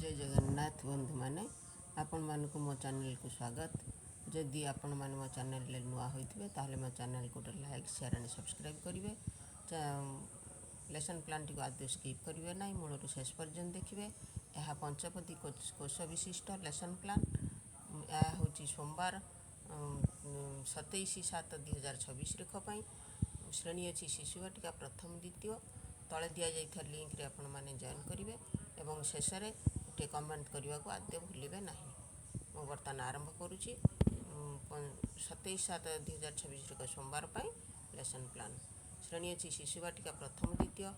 ଜୟ ଜଗନ୍ନାଥ ବନ୍ଧୁମାନେ, ଆପଣମାନଙ୍କୁ ମୋ ଚ୍ୟାନେଲକୁ ସ୍ୱାଗତ। ଯଦି ଆପଣମାନେ ମୋ ଚ୍ୟାନେଲରେ ନୂଆ ହୋଇଥିବେ, ତାହେଲେ ମୋ ଚ୍ୟାନେଲକୁ ଗୋଟେ ଲାଇକ୍, ସେୟାର ଆଣ୍ଡ ସବସ୍କ୍ରାଇବ୍ କରିବେ। ଲେସନ୍ ପ୍ଲାନ୍ଟିକୁ ଆଦୌ ସ୍କିପ୍ କରିବେ ନାହିଁ, ମୂଳରୁ ଶେଷ ପର୍ଯ୍ୟନ୍ତ ଦେଖିବେ। ଏହା ପଞ୍ଚପଦୀ କୋଷ ବିଶିଷ୍ଟ ଲେସନ୍ ପ୍ଲାନ୍। ଏହା ହେଉଛି ସୋମବାର 27/7/2026 ରେଖ ପାଇଁ। ଶ୍ରେଣୀ ଅଛି ଶିଶୁ ବାଟିକା ପ୍ରଥମ, ଦ୍ୱିତୀୟ। ତଳେ ଦିଆଯାଇଥିବା ଲିଙ୍କରେ ଆପଣମାନେ ଜଏନ୍ କରିବେ ଏବଂ ଶେଷରେ ଗୋଟିଏ କମେଣ୍ଟ କରିବାକୁ ଆଦୌ ଭୁଲିବେ ନାହିଁ। ମୁଁ ବର୍ତ୍ତମାନ ଆରମ୍ଭ କରୁଛି 27/7/2026 ଏକ ସୋମବାର ପାଇଁ ଲେସନ୍ ପ୍ଲାନ୍। ଶ୍ରେଣୀ ଅଛି ଶିଶୁ ବାଟିକା ପ୍ରଥମ, ଦ୍ୱିତୀୟ।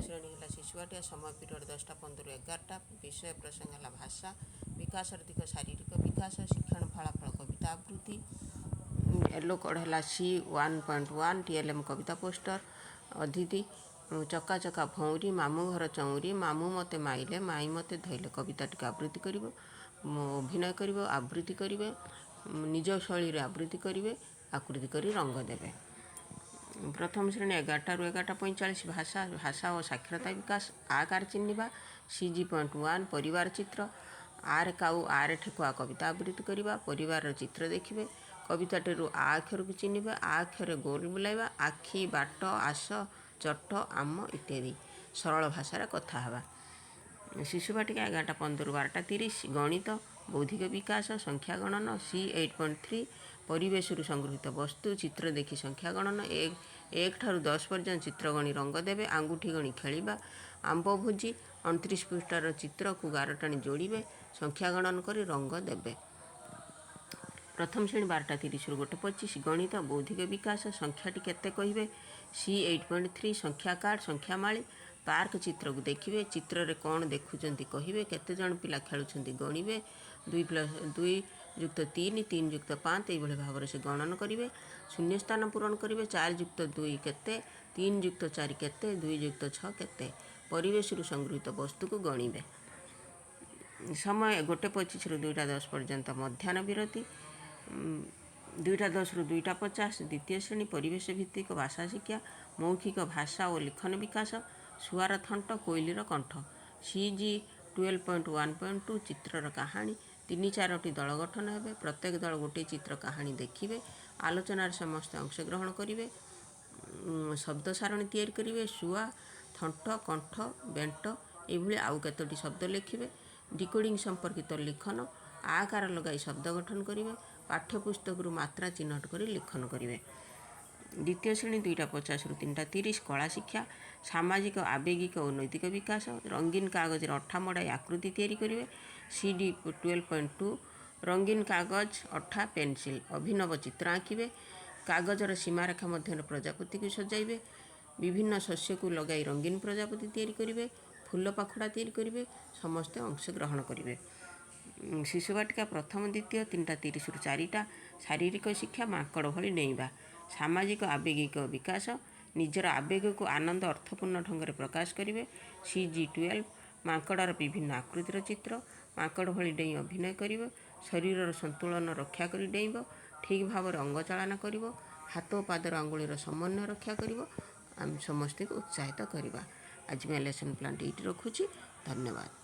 ଶ୍ରେଣୀ ହେଲା ଶିଶୁ ବାଟିକା। ସମୟ ପିରିୟଡ଼ 10ଟା 15ରୁ 11ଟା। ବିଷୟ ପ୍ରସଙ୍ଗ ହେଲା ଭାଷା ବିକାଶର ଦିଗ ଶାରୀରିକ ବିକାଶ। ଶିକ୍ଷଣ ଫଳାଫଳ କବିତା ଆବୃତ୍ତି। ୟେଲୋ କୋଡ଼ ହେଲା C1.1। TLM କବିତା ପୋଷ୍ଟର। ଅଦିତି, ଚକା ଚକା ଭଉଁରୀ, ମାମୁଁ ଘର ଚଉଁରୀ, ମାମୁଁ ମୋତେ ମାଇଲେ, ମାଇଁ ମୋତେ ଧଇଲେ। କବିତାଟିକୁ ଆବୃତ୍ତି କରିବ, ଅଭିନୟ କରିବ, ଆବୃତ୍ତି କରିବେ, ନିଜ ଶୈଳୀରେ ଆବୃତ୍ତି କରିବେ, ଆକୃତି କରି ରଙ୍ଗ ଦେବେ। ପ୍ରଥମ ଶ୍ରେଣୀ 11ଟାରୁ 11ଟା 45। ଭାଷା ଭାଷା ଓ ସାକ୍ଷରତା ବିକାଶ। ଆକାର ଚିହ୍ନିବା, CG.1। ପରିବାର ଚିତ୍ର। ଆରେ କାଉ ଆରେ ଠେକୁଆ କବିତା ଆବୃତ୍ତି କରିବା। ପରିବାରର ଚିତ୍ର ଦେଖିବେ। କବିତାଟିରୁ ଆ ଅକ୍ଷରକୁ ଚିହ୍ନିବେ। ଆ ଅକ୍ଷରରେ ଗୋଲ ବୁଲାଇବା। ଆଖି, ବାଟ, ଆସ, ଚଟ, ଆମ ଇତ୍ୟାଦି। ସରଳ ଭାଷାରେ କଥା ହେବା। ଶିଶୁ ବାଟିକା 11ଟା 15ରୁ 12ଟା 30। ଗଣିତ ବୌଦ୍ଧିକ ବିକାଶ। ସଂଖ୍ୟା ଗଣନ, C8.3। ପରିବେଶରୁ ସଂଗୃହୀତ ବସ୍ତୁ ଚିତ୍ର ଦେଖି ସଂଖ୍ୟା ଗଣନ। 1 ଠାରୁ 10 ପର୍ଯ୍ୟନ୍ତ ଚିତ୍ର ଗଣି ରଙ୍ଗ ଦେବେ। ଆଙ୍ଗୁଠି ଗଣି ଖେଳିବା। ଆମ୍ବ ଭୋଜି, 29 ପୃଷ୍ଠାର ଚିତ୍ରକୁ ଗାର ଟାଣି ଯୋଡ଼ିବେ। ସଂଖ୍ୟା ଗଣନ କରି ରଙ୍ଗ ଦେବେ। ପ୍ରଥମ ଶ୍ରେଣୀ 12ଟା 30ରୁ 1ଟା 25। ଗଣିତ ବୌଦ୍ଧିକ ବିକାଶ। ସଂଖ୍ୟାଟି କେତେ କହିବେ, C8.3। ସଂଖ୍ୟା କାର୍ଡ଼, ସଂଖ୍ୟାମାଳି। ପାର୍କ ଚିତ୍ରକୁ ଦେଖିବେ। ଚିତ୍ରରେ କ'ଣ ଦେଖୁଛନ୍ତି କହିବେ। କେତେ ଜଣ ପିଲା ଖେଳୁଛନ୍ତି ଗଣିବେ। 2 ପ୍ଲସ୍ 2 ଯୁକ୍ତ 3, 3 ଯୁକ୍ତ 5, ଏଇଭଳି ଭାବରେ ସେ ଗଣନ କରିବେ। ଶୂନ୍ୟସ୍ଥାନ ପୂରଣ କରିବେ। 4 ଯୁକ୍ତ 2 କେତେ? 3 ଯୁକ୍ତ 4 କେତେ? 2 ଯୁକ୍ତ 6 କେତେ? ପରିବେଶରୁ ସଂଗୃହୀତ ବସ୍ତୁକୁ ଗଣିବେ। ସମୟ 1ଟା 25ରୁ 2ଟା 10 ପର୍ଯ୍ୟନ୍ତ ମଧ୍ୟାହ୍ନ ବିରତି। 2ଟା 10ରୁ 2ଟା 50 ଦ୍ୱିତୀୟ ଶ୍ରେଣୀ। ପରିବେଶ ଭିତ୍ତିକ ଭାଷା ଶିକ୍ଷା। ମୌଖିକ ଭାଷା ଓ ଲିଖନ ବିକାଶ। ଶୁଆର ଥଣ୍ଟ, କୋଇଲିର କଣ୍ଠ, CG 12.1.2। ଚିତ୍ରର କାହାଣୀ। ତିନି ଚାରୋଟି ଦଳ ଗଠନ ହେବେ। ପ୍ରତ୍ୟେକ ଦଳ ଗୋଟିଏ ଚିତ୍ର କାହାଣୀ ଦେଖିବେ। ଆଲୋଚନାରେ ସମସ୍ତେ ଅଂଶଗ୍ରହଣ କରିବେ। ଶବ୍ଦ ସାରଣୀ ତିଆରି କରିବେ। ଶୁଆ, ଥଣ୍ଟ, କଣ୍ଠ, ବେଣ୍ଟ, ଏଇଭଳି ଆଉ କେତୋଟି ଶବ୍ଦ ଲେଖିବେ। ଡିକୋଡ଼ିଂ ସମ୍ପର୍କିତ ଲିଖନ। ଆକାର ଲଗାଇ ଶବ୍ଦ ଗଠନ କରିବେ। ପାଠ୍ୟପୁସ୍ତକରୁ ମାତ୍ରା ଚିହ୍ନଟ କରି ଲିଖନ କରିବେ। ଦ୍ୱିତୀୟ ଶ୍ରେଣୀ 2ଟା 50ରୁ 3ଟା 30। କଳା ଶିକ୍ଷା। ସାମାଜିକ, ଆବେଗିକ ଓ ନୈତିକ ବିକାଶ। ରଙ୍ଗୀନ କାଗଜରେ ଅଠା ମଡ଼ାଇ ଆକୃତି ତିଆରି କରିବେ, CD 12.2। ରଙ୍ଗୀନ କାଗଜ, ଅଠା, ପେନସିଲ୍। ଅଭିନବ ଚିତ୍ର ଆଙ୍କିବେ। କାଗଜର ସୀମାରେଖା ମଧ୍ୟରେ ପ୍ରଜାପତିକୁ ସଜାଇବେ। ବିଭିନ୍ନ ଶସ୍ୟକୁ ଲଗାଇ ରଙ୍ଗୀନ ପ୍ରଜାପତି ତିଆରି କରିବେ। ଫୁଲ ପାଖୁଡ଼ା ତିଆରି କରିବେ। ସମସ୍ତେ ଅଂଶଗ୍ରହଣ କରିବେ। ଶିଶୁ ବାଟିକା ପ୍ରଥମ, ଦ୍ୱିତୀୟ, 3ଟା 30ରୁ 4ଟା। ଶାରୀରିକ ଶିକ୍ଷା। ମାଙ୍କଡ଼ ଭଳି ଡେଇଁବା। ସାମାଜିକ ଆବେଗିକ ବିକାଶ। ନିଜର ଆବେଗକୁ ଆନନ୍ଦ ଅର୍ଥପୂର୍ଣ୍ଣ ଢଙ୍ଗରେ ପ୍ରକାଶ କରିବେ, CG 12। ମାଙ୍କଡ଼ର ବିଭିନ୍ନ ଆକୃତିର ଚିତ୍ର। ମାଙ୍କଡ଼ ଭଳି ଡେଇଁ ଅଭିନୟ କରିବ। ଶରୀରର ସନ୍ତୁଳନ ରକ୍ଷା କରି ଡେଇଁବ। ଠିକ୍ ଭାବରେ ଅଙ୍ଗ ଚାଳନା କରିବ। ହାତ ଓ ପାଦର ଆଙ୍ଗୁଳିର ସମନ୍ୱୟ ରକ୍ଷା କରିବ। ଆମେ ସମସ୍ତଙ୍କୁ ଉତ୍ସାହିତ କରିବା। ଆଜି ପାଇଁ ଲେସନ୍ ପ୍ଲାନ୍ଟି ଏଇଠି ରଖୁଛି। ଧନ୍ୟବାଦ।